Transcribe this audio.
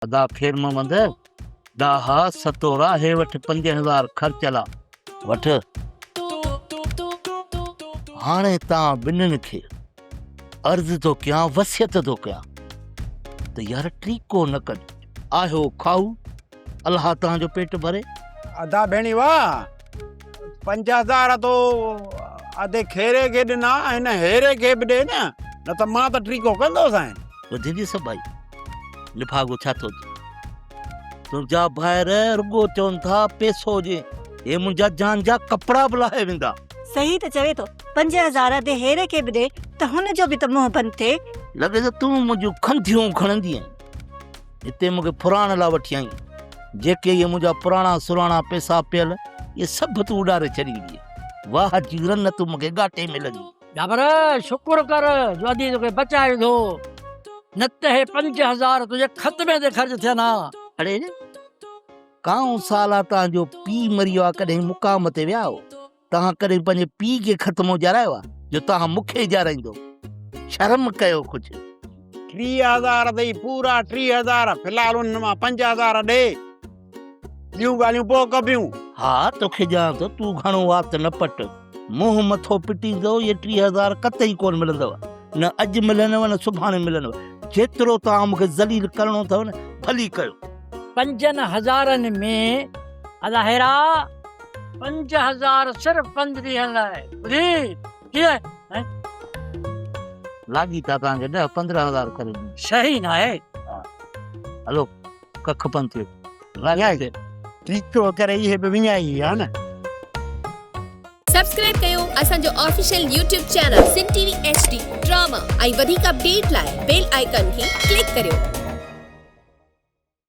ادا خير محمد ڏاها ستورا هي وٺ 5000 خرچ لا وٺ. هاڻي تان ٻنهن کي عرض ٿو ڪيان وصيت ٿو ڪيان ته يار ٽيڪو نه ڪج آهيو کائو الله تان جو پيٽ ڀري. ادا ڀيڻي واه 5000 تو ادي خيري کي ڏنا هن هيري کي به ڏي نه نه ته مان ته ٽيڪو ڪندوسانء. ٻڌين ٿي سڀ ڀائي نفاقو ڇا ٿو ٿئي؟ تنهنجا ڀائر رڳو چون ٿا پيسو هجي، هي منهنجا جان جا ڪپڙا به لاهي ويندا. صحيح ته چوي ٿو، 5000 ادي هيري کي به ڏي ته هن جو به ته منهن بند ٿئي. لڳي ٿو تون منهنجون کنڌيون کڻندينء. هتي مون کي ڦراڻ لاء وٺي آئين. جيڪي اهي منهنجا پراڻا سراڻا پيسا پيل، اهي سڀ تون اڏاري ڇڏيندينء. واهه جي رن تون مون کي ڳاٽي ۾ لڳي. جابر شڪر ڪر جو ادي توکي بچائي وڌو، نه ته هي 5000 تنهنجي ختمي تي خرچ ٿين ها. اڙي ڪائون سالا تان جو پيء مري ويو آ ڪڏهن مقام تي ويا آهيو؟ توهان ڪڏهن پنهنجي پيء کي ختمو ڏيارايو آ جو توهان مون کي ڏيارائيندو؟ شرم ڪيو ڪجهه. 30,000 اٿئي پورا 30,000 في الحال انهن مان 5,000 ڏي. ٻيون ڳالهيون پوء ڪبيون. ها توکي ڄاڻان ٿو تون گهڻو وات نه پٽ. منهن مٿو پٽيندو اهي 3000 قطعي ڪونه ملندو. نه اڄ ملنو نه سڀاڻي ملنو. جيترو توهان مون کي ذليل ڪرڻو اٿو نه ڀلي ڪيو. پنجن هزارن ۾ ادا هيرا 5000 صرف پنج ڏينهن لاء ٻڌي ڪيئن هين. لاڳيتا توهان کي ڏهه 15 هزار ڪري ڏيندس. صحيح ناهي. هلو. ڪک پن ٿيو راڄ تي. ٽيڪو ڪري اهي به وڃائي ويا نه. سبسڪرائب ڪيو اسان جو official YouTube channel Sindh T V H D drama ۽ وڌيڪ اپڊيٽ لاء بيل آئيڪان کي ڪلڪ ڪريو.